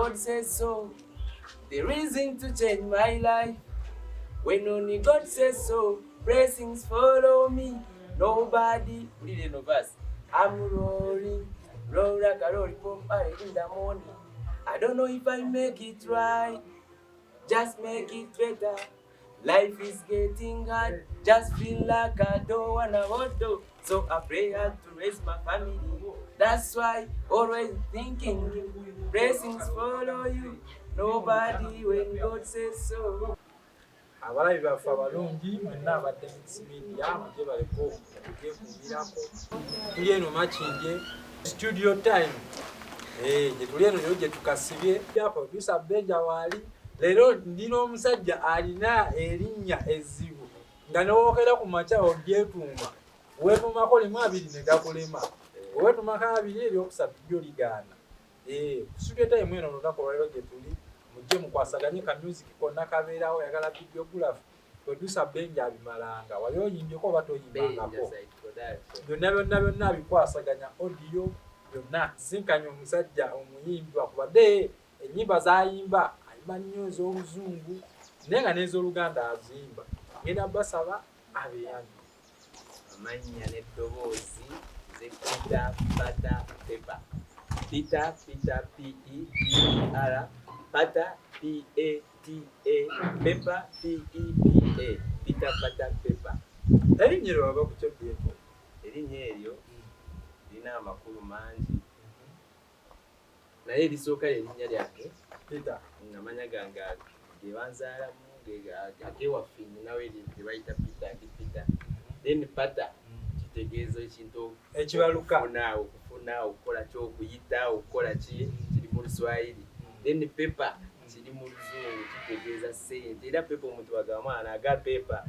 God says so. The reason to change my life. When only God says so, blessings follow me. Nobody, read no verse. I'm rolling, roll like a lollipop early in the morning. I don't know if I make it right, just make it better. Life is getting hard, just feel like I don't wanna hold on. So I pray hard to raise my family. That's why always thinking blessings follow you. Nobody when God says so. Abalabi baffe abalungi mwenna abadde Mix Media, mujye baleko okugyekuumirako. Tuli eno Makindye Studio Time. Gye tuli eno leero gye tukasibye. Ya producer Benja waali. Leero ndi n'omusajja alina erinnya ezzibu nga newookera ku makya ogyetuuma, weetuumako limu abiri ne gakulema, weetuumako abiri eryokusatu lyo ligaana. Studio Time eno olunaku olwaleero gye tuli, mujje mukwasaganye ka music konna kabeerawo. Oyagala videography, producer Benja abimalanga. Wali oyimbyeko oba toyimbangako, byonna byonna byonna abikwasaganya, audio byonna. Sinkanye omusajja omuyimbi, wakubadde ennyimba z'ayimba ayimba nnyo ez'oluzungu naye nga n'ez'oluganda azimba. Ngenda basaba abeeyambi. Amannya n'eddoboozi, nze Peter Pata Pepa. Peter, Peter, P E T E R, Pata, P A T A, Pepa, P E P A. Peter Pata Pepa. Erinnya eryo wava ku kyoddeeko? Erinnya eryo lirina amakulu mangi, naye erisooka lyerinnya lyange. Peter. Amanya gange ge banzaalamu agewaffe, nyinawe gye bayita Peter, ndi Peter. Then Pata kitegeeza ekintu ekibaluka. Okufuna, okufuna, okukola ki, okuyita, okukola ki, kiri mu Luswayiri. Then pepa kiri mu Luzungu, kitegeeza ssente. Era pepa omuntu agamba mwana aga pepa.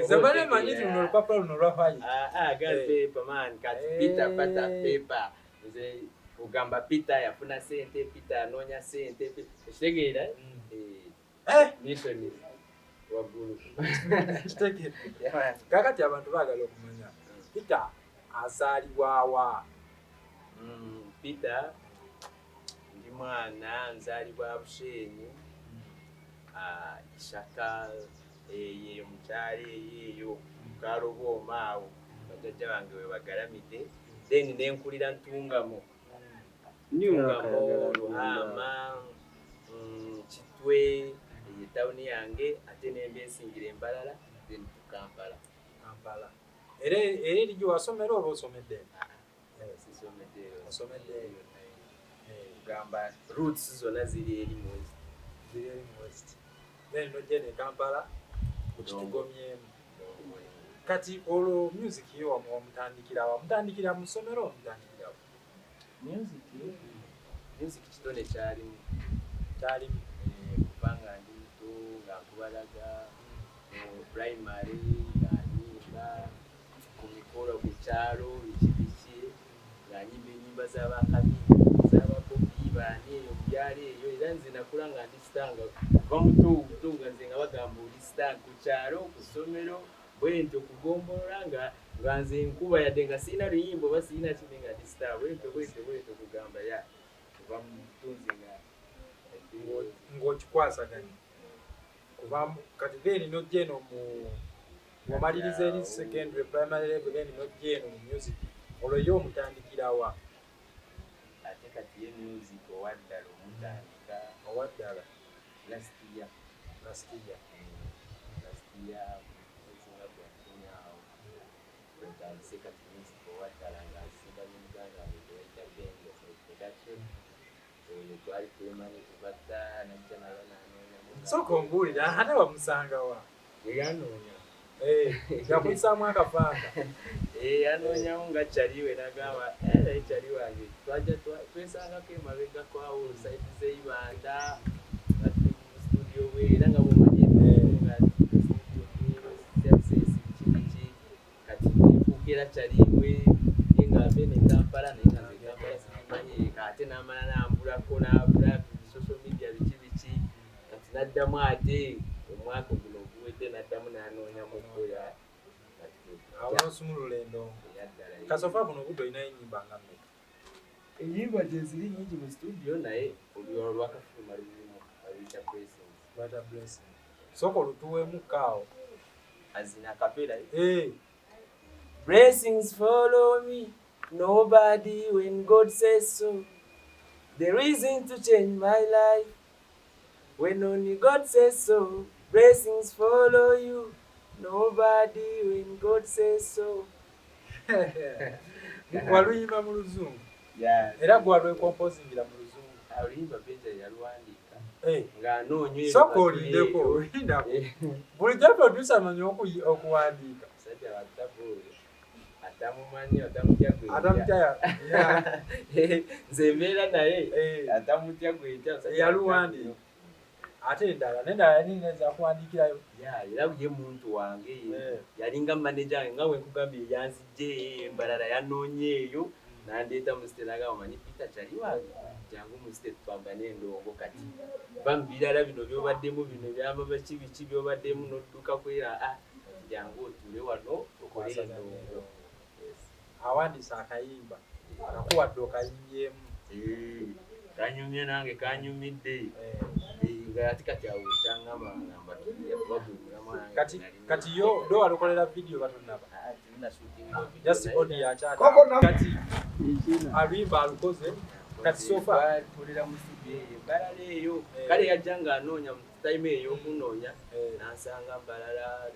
Zamani manyi nti luno olupapula luno olwa white. Aga pepa man. Kati Peter Pata Pepa, nze ogamba Peter yafuna ssente, Peter anoonya ssente, okitegeera? Mission waggulu. Kitegedde. Kakati abantu baagala okumanya, Peter azaalibwawa? Peter ndi mwana nzaalibwa Bushenyi, Ishaka eyo mukyalo eyo eyo Kalobwoma, awo bajjajja bange we bagalamidde. Then nenkulira Ntungamo, Ntungamo, Ruhama, Kitwe, eyo etawuni yange. Ate nemba ensingira Embalala, then to Kampala. Kampala. Era era eri gye wasomera oba osomedde? Sisomedde. Osomedde eyo. Kugamba roots zonna ziri eri mu West. Ziri eri mu West, then nojja ne Kampala okitugomyemu. Kati olwo music yo wamutandikira, wamutandikira mu ssomero, wamutandikira? Music kitone kyalimu. Kyalimu. Kubanga ndi muto nga nkubalaga mu primary nga nyimba ku mikolo ku kyalo, biki biki, nga nyimba ennyimba z'abakabi, z'ababobi baani eyo mu byalo eyo. Era nze nakula nga ndi star, nga kuva muto buto nga nze nga bagamba oli star ku kyalo, ku ssomero, bwentyo kugombolola nga nze nkuba, yadde nga sirina luyimba oba sirina kini, nga ndi star bwentyo bwentyo bwentyo. Kugamba ya kuva mu butunzi nga Ng'okikwasaganya kuva kati then nojja eno mu wamaliriza eri secondary, primary level, then nojja eno mu music. Olwo ye omutandikirawa? Ate kati ye music owaddala omutandika Owaddala? Last year. Last year? Last year, mwezi nga gwa 10 awo wentandise kati music owaddala, nga nsimba ne muganda wange gwe bayita Benja Side Production. Oyo twali twemanyi kuva dda, najja naye nanoonya. Sooka ombuulira, ate wamusangawa? Yanoonya. Yakuyisaamu akafanga? Yanoonyamu nga kyaliwe, nagamba, "Eh, kyali wange." Twajja twesangako emabega kwawo side z'eibanda nga tuli mu studio we, era nga bwomanyi nga studio success biki biki. Kati nfuuka era kyaliwe ye nga ave ne Kampala, naye nga nze Kampala sikimanyi. Ate n'amala nambulako n'abula social media biki biki. Kati n'addamu ate omwaka guno oguwedde n'addamu n'anoonya mukoya. Awo nosumulula endongo. Eyaddala. Kasofa buno obudde olinayo ennyimba nga mmeka? Enyimba gyeziri nyingi mu studio, naye oluyolo lwakafuluma lulimu, baluyita Blessings. Lwata Blessing. Sooka olutuweemu kaawo. Azina acapella. Eh. Blessings follow me, nobody when God says so. The reason to change my life, when only God says so. Blessings follow you, nobody when God says so. Waluyimba mu Luzungu? Yes. Era gwe walwecomposingira mu Luzungu? Oluyimba Benja yaluwandiika Eh. ng'anoonya. Sooka olindeko, olindako. Bulijjo producer amanyi okuwandiika? Musajja wa ttabu oyo, atamumanyi atamutya gwetya. Atamutya ya. Nze mbeera naye. Eh. Atamutya gwetya, musajja wa Yaluwandiika. Ate endala, nendala yali nza kuwandiikirayo? Ya, era ye muntu wange. Eh. Yalinga manager wange, nga wenkugambye, yanzijje embalala, yanoonya eyo nandeeta mu site, nagamba, "Omanyi Peter kyali wange, jangu mu site tupambane endongo. Kati va mu birala bino byobaddemu, bino byamabaki biki byobaddemu nodduka kwera, ah, kati jangu otuule wano okole endongo." Yes. Awandiise akayimba, akakuwadde, okayimbyemu? Eh, kanyumye, nange kanyumidde. Eh. Eh, nga ate kati awo kyangamba ngamba kiriya kuba gwe mulamwa wange. Kati Nalina- kati yo do walukolera video batonaba? Ah, tulina shooting video, Just naye- audio akyata. Kati aluyimba alukoze, kati so far? Twatulira mu studio eyo embalala eyo. Eh. Kale yajja ng'anoonya mu time eyo okunoonya, Eh. nansanga mbalala,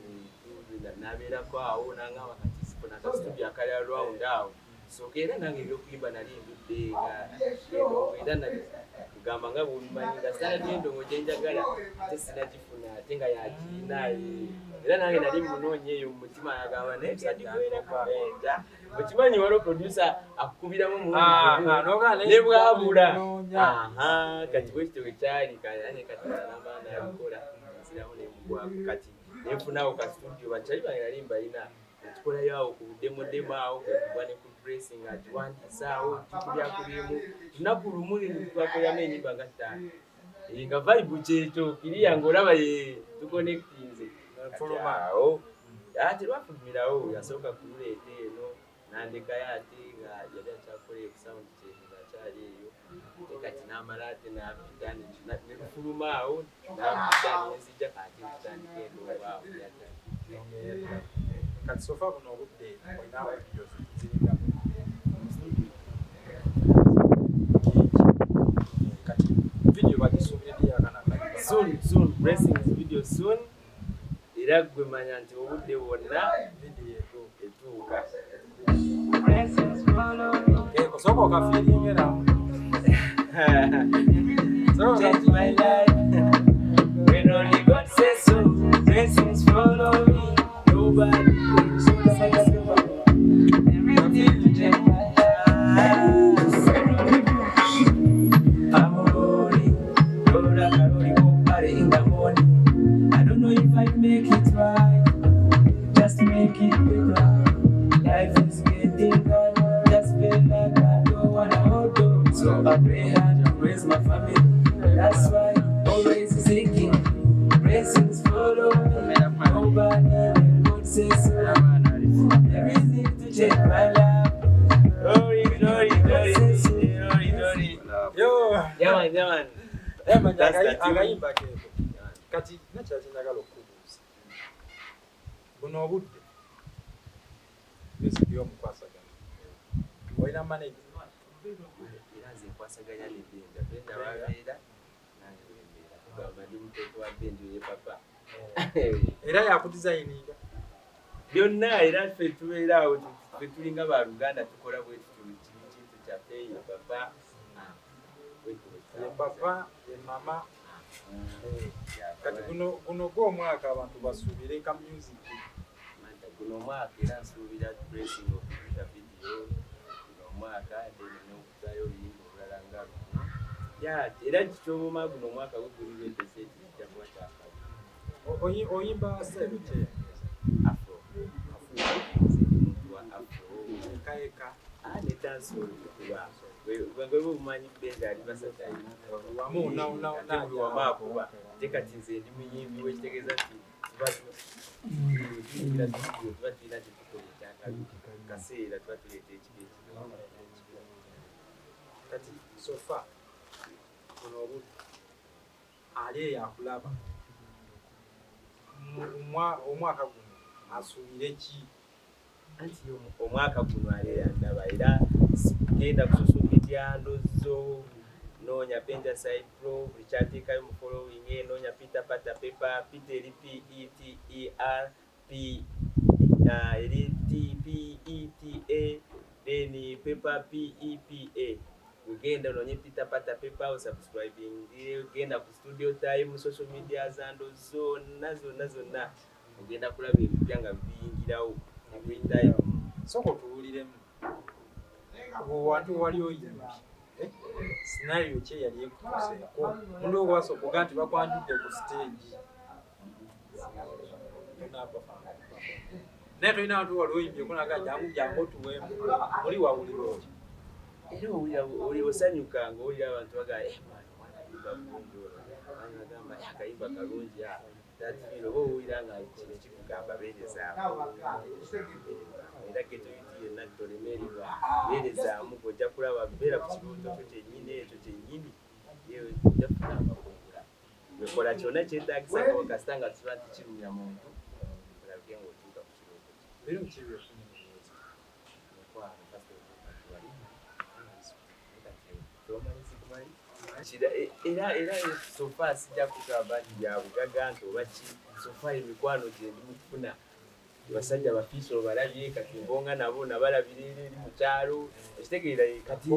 nabeerako awo, nangamba kati sifuna ka studio akali around awo. Sooka era nange ebyokuyimba nali ndudde nga endongo, era nali kugamba nga bwobimanyi nga standard y'endongo gye njagala ate sinagifuna, ate nga yakirina. Era nange nali munoonya eyo mu mutima, yagamba naye musajja kubenja, okimanyi waliwo producer akukubiramu Ah, omuwundi ah, n'ogaa naye ne bwabula. noonya. Aha, kati bwekityo bwe kyali kale, kati namba nabikola, nziramu nemugwako, kati nenfunawo ka studio, bakyali bange nali mbalina, netukolayo awo ku budemodemo awo, kwekugwa ne ku Blessing, agiwandiisa awo, tukubyakubyemu lunaku lumu, twakoleramu enyimba nga 5. Eh, nga vibe kyekyo kiriya ng'olaba ye tuconnectinze. Fuluma. Awo ate lwafulumirawo, yasooka kululeeta eno nandekayo, ate nga yali akyakola ku sound check ng'akyali eyo, ate kati n'amala ate n'ampita, ne lufuluma awo n'ampita nenzija, ate tutandika endongo awo yatandika. Kati so far buno obudde olina audios ziringa Studio. Kati video bagisuubiridde yakana? Soon, soon, Blessings video soon, era gwe manya nti obudde bwonna Video etuuka. Etuuka. Eko sooka okafiiringeramu. Change my life. When only God says so, blessings follow me. Nobody says so. Everything to change my life. I'm rolling, roll like a rolling go party in the morning. I don't know if I make it right, just make it better. Life is getting hard, just feel like I don't wanna hold on. So I pray hard to raise my family. That's why always seeking. Blessings follow me. Nobody when God says so. The reason to change my life. Glory, glory, glory, glory, glory. Yo. Yeah, man, yeah, man. Emanya. That's the tune. Akayimba keeko. Kati nakyala kyenjagala okukubuuza, buno obudde music y'omukwasaganya, olina manager? Era nze nkwasaganya ne Benja. Benja wabeera nange wembeera, kugamba ndi mutoto wa Benja, ye papa. Era yakudesigninga? Byonna, era ffe tubeera awo, ffe tulinga baluganda, tukola bwe tutyo, kiri kintu kyaffe, ye papa. Ah, bwe tutyo Ye bwe papa, ye mama. Eh, kati guno gw'omwaka abantu basuubire ka music? Manta, guno omwaka era nsuubira Blessing okukuta video guno omwaka, then n'okuzaayo oluyimba olulala nga luno. Ya, era kikyoboma guno omwaka gwe guli lwetese kijja kuba kyakabi. Oyimba style ki? Afro. Nze ndi muntu wa afro. Eka eka? Ah, ne dancehall kuba gwe obumanyi Benja ali basajja. Wamu Ate buli wamu akuba, ate kati nze ndi muyimbi, wekitegeeza nti tuba tuyingira studio, tuba tulina kyetukola ekyakabi, kaseera tuba tuleeta ekika ekirungi. Kati so far buno obudde ali eyo akulaba omwaka guno asuubire ki? Anti omwaka guno ali yandaba era genda ku social media ndozo, noonya Benja Side Pro, buli kyateekayo mu following, noonya Peter Pata Pepa, Peter eri P E T E R P eri T P E T A, then Pepa P E P A. Ugenda ononye Peter Pata Pepa osubscribing, genda ku Studio Time, social media zando zonna zonna zonna, ogenda kulaba ebipya nga biyingirawo every time. Sooka otuwuliremu wantu wali oyimbye, scenario ki eyali ekutuuseeko mundi ogwasooka oga nti bakwanjudde ku stage, naye tolina wantu wali oyimbyeko naga jangu jangu otuweemu, muli wawulira otya? Era owulira osanyuka ng'owulira abantu bagamba mwana ayimba bulungi olwo, abantu bagamba akayimba kalungi, that feel oba owulira nga kino kikugamba beerezaamu. Era ghetto youth yenna tolemererwa, beerezaamu, ojja kulaba beera ku kirooto kyo kyennyini ekyo kyennyini, ojja kufuna amakungula. Wekola kyonna kyetaagisa kasita nga kiba tekirumya muntu, olabike ng'otuuka ku kirooto kyo. Birungi ki byofunye mu music? Mukwano kasita otuuka kiwali era era so far sijja kugamba nti bya bugagga nti oba ki, so far emikwano gye ndi mu kufuna basajja bafiisa obalabye kati mbonga nabo nabalabira eri eri mu kyalo, okitegeera kati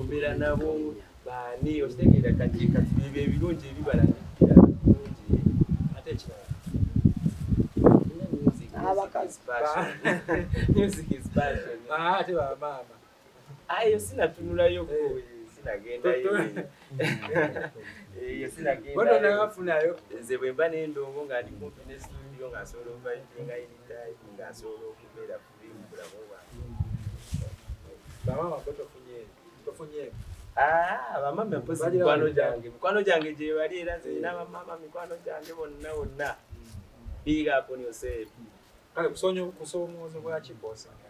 mbeera nabo baani, okitegeera kati kati byebyo ebirungi ebibala birala birungi. Ate ekirala music is passion. Ate bamaama ayo sinatunulayo, sinagendayo, eyo sinagendayo. Nze bwe mba n'endongo nga ndi kumpi ne studio nga nsobola ovaitinga anytime, nga nsobola okubeera free mu bulamu bwange. Bamaama bo tofunye? Bamaama mpozi mikwano gyange gye bali, era nze nina bamaama mikwano gyange bonna bonna. Big up on yourself. Kale kusoomoozebwa ki kw'osanga?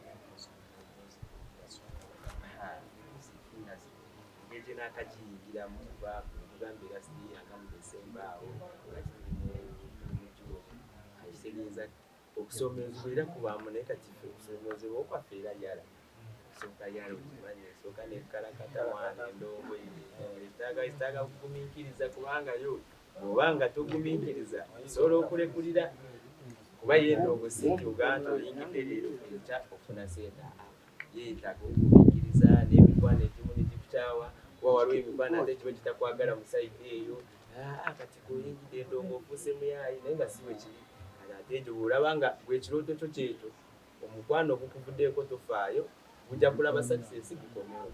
Engeri n'akagiyingiramu kuba kugamba era siyanga mu December awo nga tuli mu June, ekitegeeza okusoomoozebwa era kubaamu, naye kati ffe okusoomoozebwa okwaffe era yala osooka yala okimanyi osooka nekkalakata mwana endongo etaaga kugumiikiriza, kubanga yo bw'oba nga togumiikiriza osobola okulekulira, kuba ye endongo si nti ogamba nti oyingidde leero enkya ofuna sente, yeetaaga okugumiikiriza n'emikwano egimu ne gikukyawa, kuba waliwo emikwano ate kiba kitakwagala mu sayidi eyo, kati gweoyingidde endongo ofuuse muyaayi, naye nga si bwe kiri. Kale ate ekyo bw'olaba nga gwe ekirooto kyo kyekyo, omukwano ogukuvuddeeko tofaayo, gujja kulaba success gukomewo.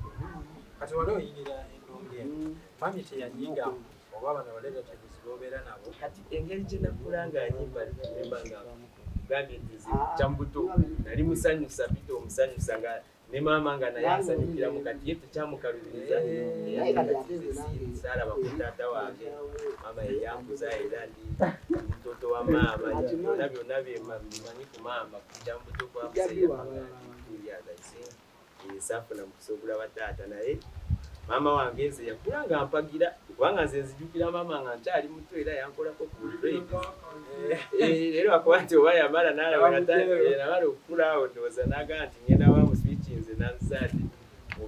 Kati wali oyingira endongo eno, mami teyanyinga oba bano relatives b'obeera nabo? Kati engeri gye nakula nga nyimba, remember nga gambye nti nze kyamubuto nali musanyusa, Peter omusanyusa nga ne maama nga naye asanyukiramu, kati ye tekyamukalubiriza, saalaba ku taata wange, maama yeyambuza era ndi mutoto wa maama, byonna byonna byemmanyi ku maama kyamubuto kwa museeya saafuna mukisa ogulaba taata, naye maama wange nze yakula nga mpagira, kubanga nze nzijukira maama nga nkyali muto era yankolako ku grade leero akuba nti oba yamala namala okukula awo ndowooza n'agamba nti ngenda wa muswitchinze nanziza ati mu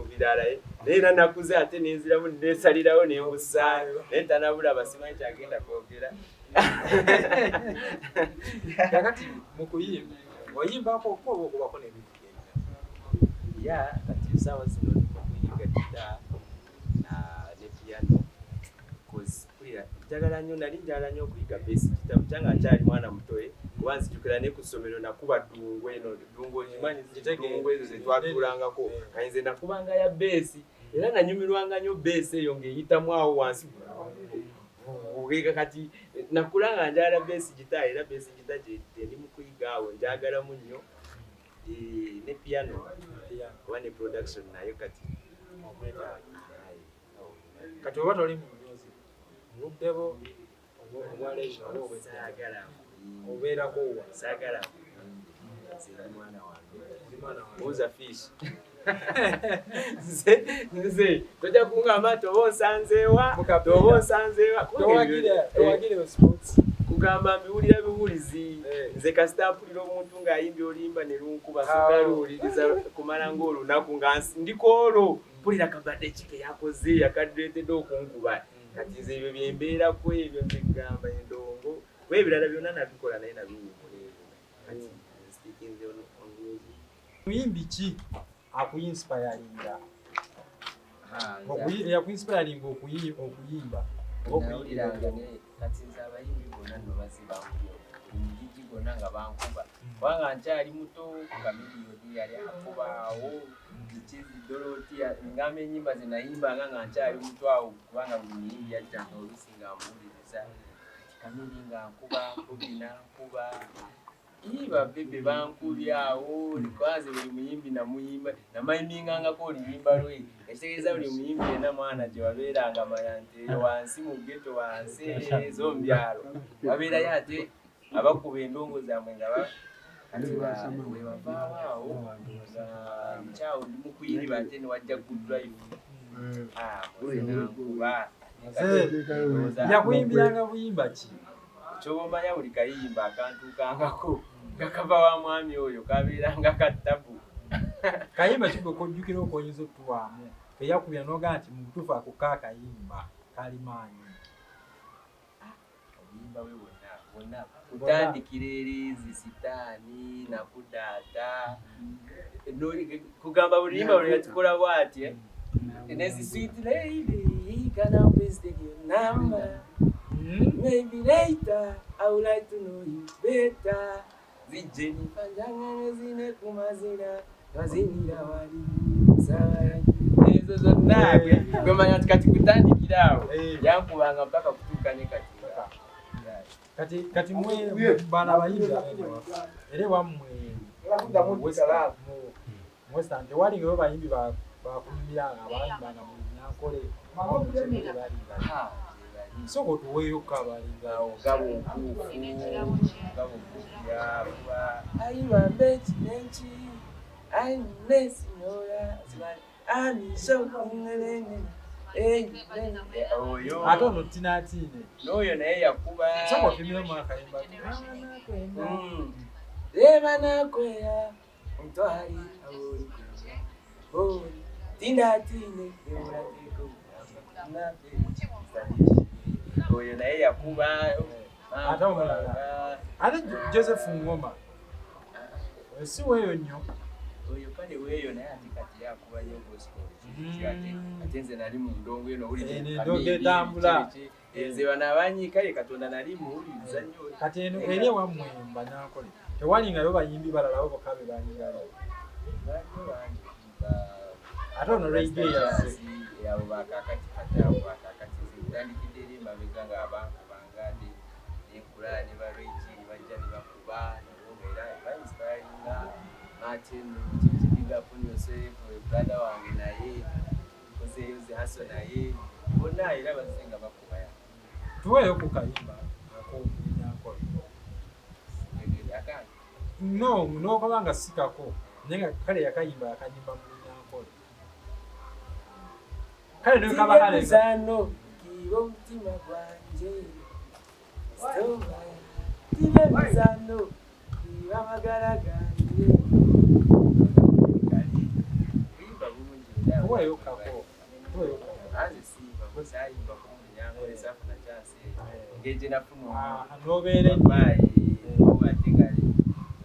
birala, naye era nakuze ate nenziramu nesalirawo nembussaayo, naye tanabulaba simanyi kyagenda kwogera. Kakati mu kuyimba oyimbako oba okubako n'ebivuga ebirala? Ya kati essaawa zino ndi mu kuyiga gita ne piano, cause mpulira njagala nnyo, nali njagala nnyo okuyiga bass guitar bukyanga nkyali mwana muto, kuba nzijukira ne ku ssomero nakuba ddungu eno, ddungu ogimanyi, ddungu ezo ze twatuulangako, nga nze nakubanga ya bass, era nanyumirwanga nnyo bass eyo ng'eyitamu awo wansi. Kati nakula nga njagala bass guitar, era bass guitar gye ndi mu kuyiga awo njagalamu nnyo, ne piano kuba ne production nayo kati. Kati oba toli mu music, obudde bwo obwa leisure oba obwedda Saagala obeerako wa? Saagala, nze ndi mwana wange. Oli mwana wange. Buuza Fish. Nze tojja kungamba nti oba onsanzeewa, oba onsanzeewa. Kugamba mbiwulira biwulizi. Nze kasita mpulira omuntu ng'ayimbye oluyimba ne lunkuba, sogaluwuliriza kumala ng'olunaku nga ndiko olwo mpulira kabadde ki ke yakoze yakadiretedde okunkuba. Kati nze ebyo byembeerako, ebyo mbigamba endongo, kuba ebirala byonna nabikola naye nabiwummula ebyo. Kati nstickinze on music. Muyimbi ki akuinspiringa? Eyakuinspiringa okuyimba? Nawuliranga naye kati nze abayimbi bonna nno bazze bankubya omugigi gwonna nga bankuba, kubanga nkyali muto. Chameleone yali akubaawo, Doroti, ngamba ennyimba ze nayimbanga nga nkyali muto awo, kubanga buli muyimbi yajjanga oluusi nga mbuwuliriza. Kati Chamili nga nkuba, Bobi nankuba, ba Bebe bankubye awo. Kwanze buli muyimbi namuyimba, namayimingangako oluyimba lwe, ekitegeeza buli muyimbi yenna mwana gye wabeeranga manya nti eyo wansi mu ghetto, wansi ez'omubyalo wabeerayo ate abakuba endongo zammwe nga kati webavaawo awo nga nkyawo ndi mu kuyiriba, ate newajja Good Life. Muze nankuba. Yakuyimbiranga buyimba ki? Kyoba omanya buli kayimba akantuukangako nga kava wa mwami oyo kabeeranga kattabu. Kayimba ki gwe kojjukira okoyinza otuwaamu keyakubya nogaa nti mu butuufu ako kaakayimba kali maanyi? Obuyimba bwe bwonna bwonna, kutandikira eriizi sitaani nakudaata, kugamba buli luyimba buli yatukola bwati nezi "Sweet lady, can I please take your number? Maybe later I would like to know you better." Zijje nifanjangane zine kumazina mazinira wali sawa, ezo zonna gwemanya nti kati kutandikira awo yankubanga mpaka kutuuka ne kati. Kati mwe bana abayimbi abene era ewammwe mu Western tewalingayo bayimbi bakuyimbiranga abayimbanga mu Lunyankole balinga? Sooka otuweeyokko abalingawo. Gabo nkuufu, gabo nkuufu yakuba ayibambe kinenki ayinesinyora amiso oyo. Ate ono Tinatine? N'oyo naye yakuba. Sooka otuyimbiremu akayimba. Reba nakwera ontwali awoli oli Tinatine emulateko oyo naye yakuba. Ate omulala, ate Joseph Ngoma si weeyo nnyo? Oyo kale weeyo, naye ate kati yakuba nnyo gospel. Ate nze nali mu ndongo eno. Eno endongo etambula. Nze bano abanyiika ye Katonda nali muwuliriza nnyo. Kati eno eri ewammwe Banyankole tewalingayo bayimbi balala bo bokka be balingayo? Baliyo bangi. Ate ono Ray G yazze. Abo bakakati, kati abo bakakati. Nze ntandikidde eri emabega nga abankubanga nenkula ne ba Ray G ne bajja ne bakuba nabo nga era bainspiringa. Martin Kiki, big up on yourself, brother wange, naye nkozeeyo zihaso naye bonna era bazze nga bakuba ya. Tuweeyo ku kayimba ak'Olunyankole. Akange? No, n'okoba nga sikako, naye nga kale yakayimba yakayimba mu Lunyankole, kale nekaba kale. Mizaano kiba omutima gwanje tibe mizaano kiba amagala gange. Kale buyimba bulungi era. Tuweeyo kako, tuweeyo kako. Anze siyimba, sayimbako mu Lunyankole, saafuna chance engeri gye nafuna. Ah, n'obeera bayi ate nga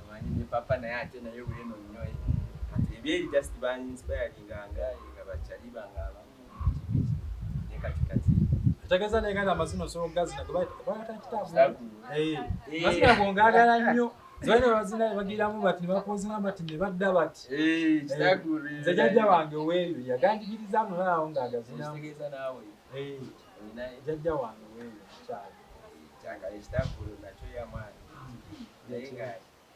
omanyi ne papa naye ate naye bweno nnyo. Kati ebyeri just baninspiringanga nga bakyali bange abamu kibiki ne kati kati. Ategeeza neganda amazina osobola okugazina gebayita. Kitagulu. Mazina go ngaagala nnyo, zibalina bazina bagiramu bati ne bakozina bati ne badda bati. Kitagulu. Nze jjajja wange weeyo yaganjigiriza nolaawo ng'agazinamu. Ekitegeeza naawe olina. Jjajja wange weeyo mukyalo. Kyagala ekitagulu nakyo yamaanyi, naye nga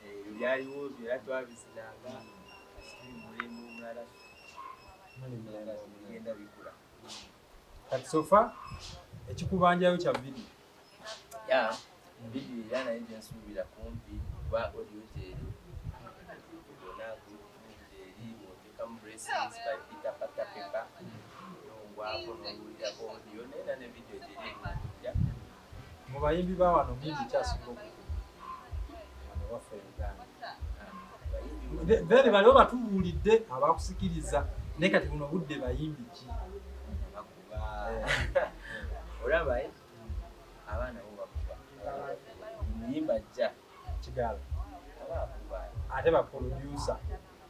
ebyo byaliwo byera twabizinanga. Kati tuli mulembe omulala, bigenda bikula. Kati so far ekikubanjayo kya video? Ya, video era naye gyensuubira kumpi, kuba audio gyeri yona, gyeri. Teekamu Blessings by Peter Pata Pepa, nongwako nowulirako audio, naye era ne video gyeri ekujja. Mu bayimbi ba wano muyimbi kyasinga okukuba wano waffe Uganda? Abayimbi Then baliwo batubuulidde abakusikiriza, naye kati buno obudde bayimbi ki? Bakuba, olaba, eh? Abaana bo bakuba, muyimba ajja Kigala aba akuba. Ate ba producer?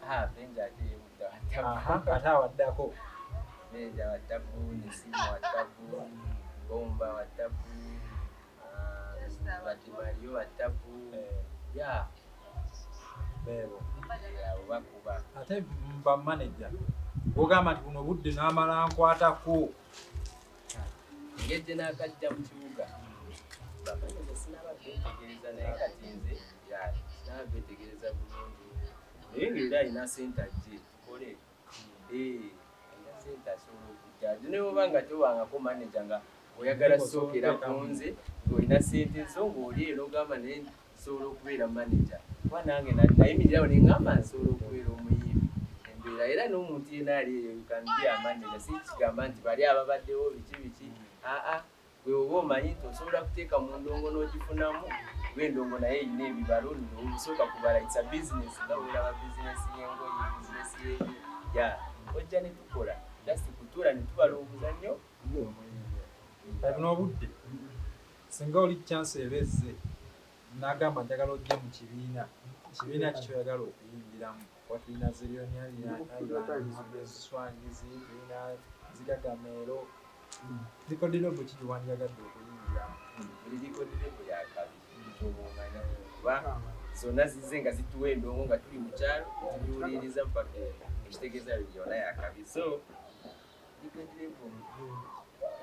Ah, Benja ate yewudda. Aha, Watabu. Ate awaddako? Benja watabu, Nesimu watabu, Bomba watabu, ah, Batimario watabu. Ya. Beebo. Abo bakuba. Ate ba manager ogamba nti buno obudde n'amala nkwatako? Engeri gye naakajja mu kibuga, bamanager sinaba beetegereza, naye kati nze ya sinaba beetegereza bulungi, naye ng'era alina sente ajje tukole. Eh, alina sente asobola okujja ate ne bwoba nga tobangako manager nga oyagala sookera ku nze, ng'olina sente zo ng'oli eno ogamba naye nsobola okubeera manager, kuba nange nayimirirawo ne ŋŋamba nsobola okubeera omuyimbi embeera, era n'omuntu yenna ali eyo, you can be a manager. Si kigamba nti bali ababaddewo biki biki, aa, gwe oba omanyi nti osobola kuteeka mu ndongo n'ogifunamu, kuba endongo naye erina ebibalo, osooka kubala. It's a business, nga bwolaba business y'engoye, business y'ebyo ya ojja ne tukola, just kutuula ne tubala obuzannyo. Kati buno obudde singa oli chance eba ezze n'agamba njagala ojje mu kibiina, kibiina ki kyoyagala okuyingiramu? Kuba tulina Zillion Island, Ziswangizi, tulina Zigagameero, record label ki gyewandiyagadde okuyingiramu? Buli record label yakabi, kyoba omanya, kuba zonna zize nga zituwa endongo nga tuli mu kyalo, tugiwuliriza mpaka eno, ekitegeeza byonna yakabi. So record label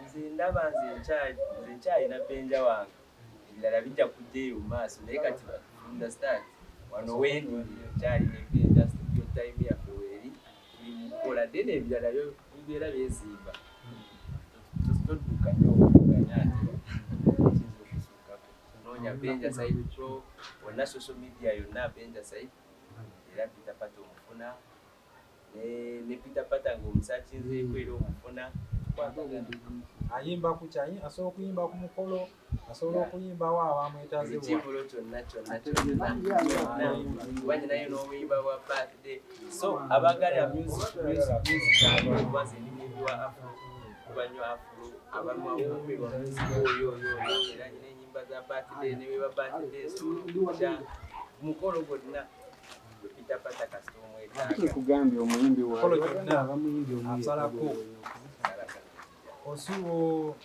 nze ndaba nze nkyalina benja wange, ebirala bijja kujja eyo mu maaso, naye kati from the start wano wendi nkyalina benja, studio time yaffe weeri, tuli mu kukola, then ebirala byo bibeera byezimba. Todduka nnyo okuvuganya, ate kiyinza okusukkako. Noonya Benja Said Pro wonna, social media yonna Benja Said, era Peter Pata omufuna, ne Peter Pata ng'omusakinzeeko era omufuna, tukwatagana. Ayimba ku kyayi, asobola okuyimba ku mukolo, asobola okuyimbawo abamwetaze? Ekivulo kyonna kyonna kyonna kyonna, kuba nyinayo n'obuyimba bwa birthday. So abagala music, music, music, kuba nze ndi muyimbi wa afro, kuba nnyo afro, abamuwumirwa music oyo oyo oyo, era nyina ennyimba za birthday, ne bweba birthday nsobola okujja ku mukolo gwonna gwe Peter Pata kasita omwetaaga. Nkugambye omuyimbi. Mukolo gyonna Abamuyimbi. Asalako.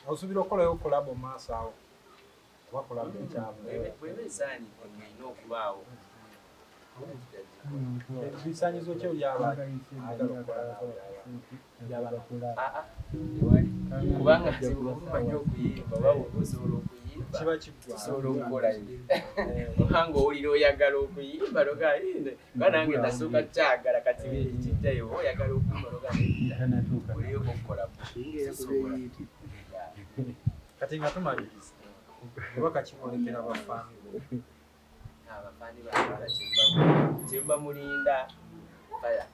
Osuubira okukolayo collabo mu maaso awo oba collabo ekyabwe? Bweba esaanidde ng'erina okubaawo. Ebisaanyizo ki oli aba ayagala okukola naawe? Aa, tewali, kubanga nze omanyi okuyimba, oba bwoba osobola okuyimba Kiba kiggwa. Tusobola okukola, kubanga owulira oyagala okuyimba, noga nange nasooka kyagala, kati kijjayo oba oyagala okuyimba, noga oliyoko okukola, sisobola. Kati nga tumaliriza, oba kakibolekera bafaani bo? Abafaani bange kyemba mulinda faya.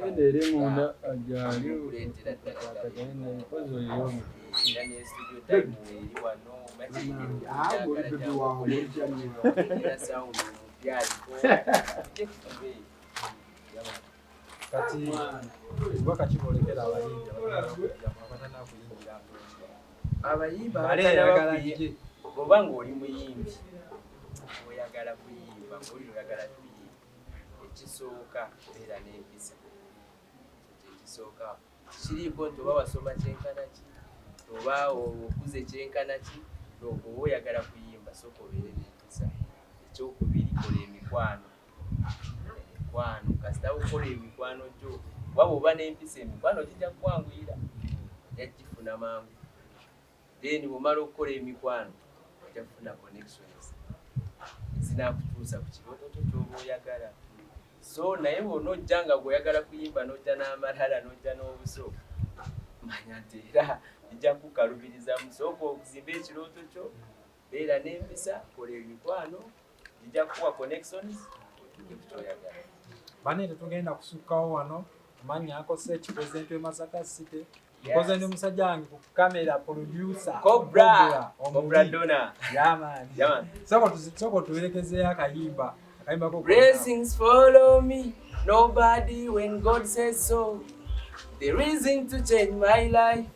Enda eri munda ajali. Kuleetera ddala ddala. Mpozi oyo. Era ne studio time eri wano, era sound omupya aliko, tujje tukube. Kati oba kakibolekera abayimbi abatannaba kuyingira ndongo? Abayimbi Bale abatanaba ayagala kuyi- gye. Bw'oba ng'oli muyimbi oyagala kuyimba, ng'oli oyagala kuyimba, ekisooka beera n'empisa. Ekyo kyekisooka. Kiriiko nti oba wasoma kyenkana ki, oba okuze kyenkana ki, oba oyagala kuyimba, sooka obeere n'empisa. Ekyokubiri, kola emikwano. Emikwano, kasita okola emikwano gyo, kuba bw'oba n'empisa emikwano gijja kukwanguyira, ojja gifuna mangu. Then bw'omala okukola emikwano, ojja kufuna connections ezinakutuusa ku kirooto kyo ky'oba oyagala. So naye bw'onoojja nga gweoyagala kuyimba, n'ojja n'amalala, n'ojja n'obuso, manya nti era bijja kukalubirizamu. Sooka okuzimba ekirooto kyo, beera n'empisa, kola emikwano, bijja kukuwa connections otuuke ku kyoyagala. Bane, tetugenda kusukkawo wano. Amannya akose president we Masaka City. Nkoze ne musajja wange ku kamera, producer Cobra. Omubi. Cobra Donna. Yeah, man. Yeah, man. Soko tuwerekezeyo akayimba. Akayimba ko. Blessings follow me. Nobody when God says so. The reason to change my life.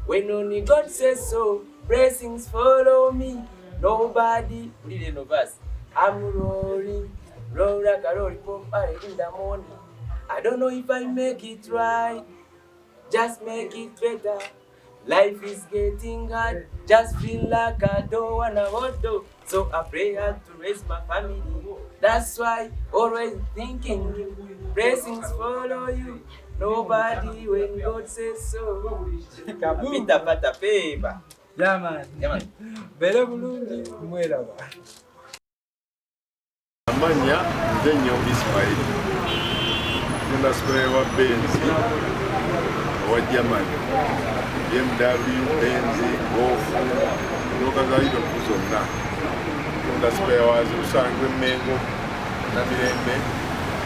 When only God says so. Blessings follow me. Nobody. Read the verse. I'm rolling. Roll like a lollipop early in the morning. I don't know if I make it right. Just make it better. Life is getting hard. Just feel like I don't wanna hold on. So I pray hard to raise my family. That's why always thinking you. Blessings follow you. Nobody when God says so. Kaboom. Pita pata paper. Yeah, man. Yeah, man. Beere bulungi, mweraba. Amannya nze Nnyombi Ismail, tunda spare wa Benz owa Germany, BMW, Benz, Golf, motoka za Europe zonna tunda spare waazo. Tusangibwa e Mmengo, Namirembe,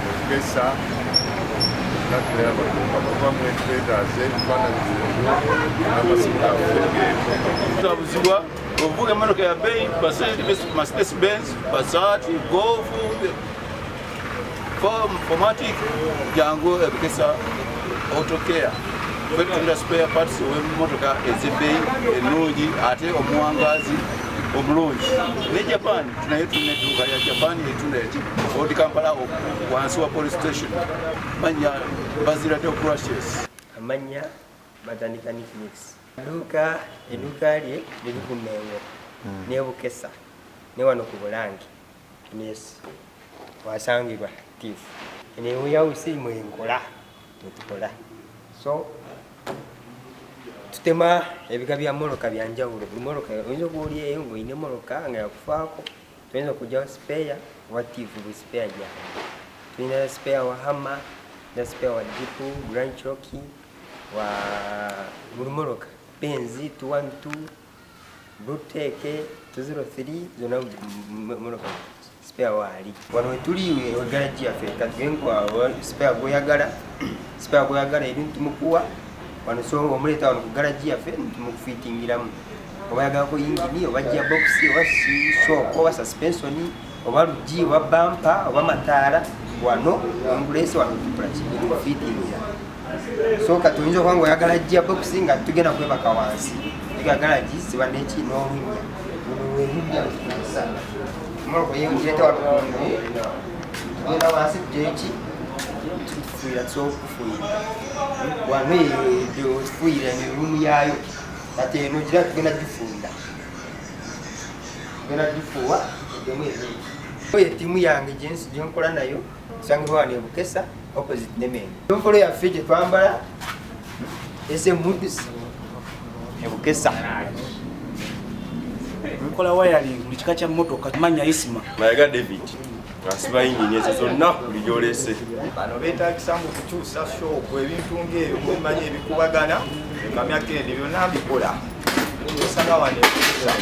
Bukesa natulaba mwetwetaaze ebifaananyi n'amasimu gaffe geeko. Tabuzibwa ovuga emmotoka ya bbeeyi, Mercedes Benz, Passat, Golf, 4MATIC, jangu ebukesa Autocare. Ffe tutunda spare parts ow'emmotoka ez'ebbeeyi ennungi ate omuwangaazi omulungi. Ne Japan tunayo, tulina edduuka lya Japan etunda eki Old Kampala wansi wa police station. Manya Bazira Deogratius. Amannya batandika Nickmix. Dduuka, edduuka lye liri ku Mmengo ne Bukesa ne wano ku Bulange. Yes, wasangibwa tifu eno warehouse mwenkola mwetukola. So tutema ebika bya mmotoka byanjawulo. Buli mmotoka oyinza okuba oli eyo ng'olina emmotoka nga yakufaako, toyinza okugyawo spare wa tifu. Buli spare gyange tulina spare wa Hummer na spare wa Jeep Grand Cherokee, wa buli mmotoka, Benz 212, Bluetech 203, zonna mmotoka spare waali. Wano wetuli we garage yaffe. Katugende spare gwoyagala, spare gwoyagala eri ntumukuwa wano. So omuleeta wano ku garage yaffe, ntumukufiitingiramu, oba yagalako yingini, oba gearbox, oba shock, oba suspension, oba lugi, oba bumper, oba mataala. Wano ongulese wano tukola kikufiitingira. So kati oyinza okuba nga oyagala gearbox nga tugenda kwebaka wansi ega garage ziba neki n'olunnya luno welunya mmotoka yengireta wano kungulu, tugenda wansi tugeki tufuuyira, tusobola okufuuyira wano tufuuyira eruumu yaayo. Kati eno gira tugenda gifuuyira, tugenda gifuuwa eddemu ebeeki. Oyo ettiimu yange gyenkola nayo, tusangibwa wano e Bukesa opposite Nemengo. Enfolo yaffe gye twambala esemudus e Bukesa. Nkola wiring buli kika kya mmotoka. Manya Isima. Mayaga David, asiba yingini ezo zonna buli gyolese. Bano beetagisa mu kukyusa shock, ebintu ng'ebyo bimanya ebikubagana ekamya kende byonna mbikola, osanga wano ekuza.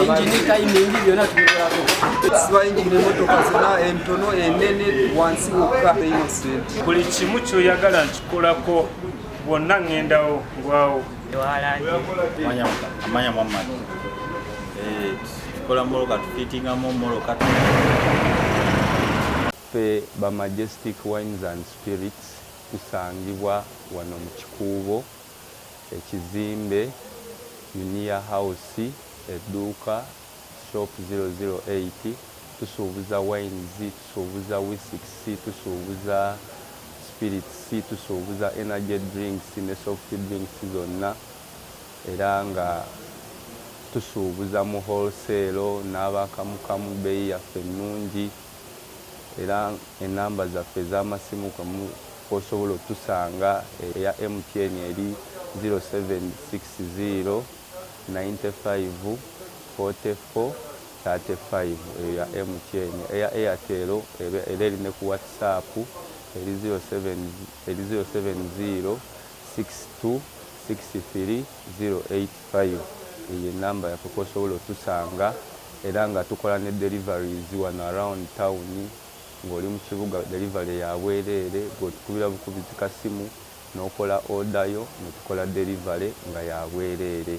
Engine timing byonna tubikolako. Siba engine emmotoka zonna, entono, enene, wansi wokka Innocent. Buli kimu kyoyagala nkikolako, bwonna ŋŋendawo ngwawo. Amanya Muhammad. Tukola mmotoka, tufiitingamu mmotoka. Ffe ba Majestic Wines and Spirits tusangibwa wano mu Kikuubo, ekizimbe Unia House, edduuka shop 008. Tusuubuza wines, tusuubuza whisky, tusuubuza spirits, tusuubuza energy drinks ne soft drinks zonna, era nga tusuubuza mu wholesale n'abakamukamu. Bbeeyi yaffe ennungi, era enamba zaffe ez'amasimu kwosobola otusanga, eya MTN eri 0760 95 44 35, eyo ya MTN. Eya Airtel era eri ne ku WhatsApp eri 07 eri 070 62 63 085. Eyo enamba yaffe kwosobola otusanga, era nga tukola ne deliveries wano around town. Ng'oli mu kibuga, delivery ya bwereere. Gweotukubira bukubizi kasimu n'okola order yo, ne tukola delivery nga ya bwereere.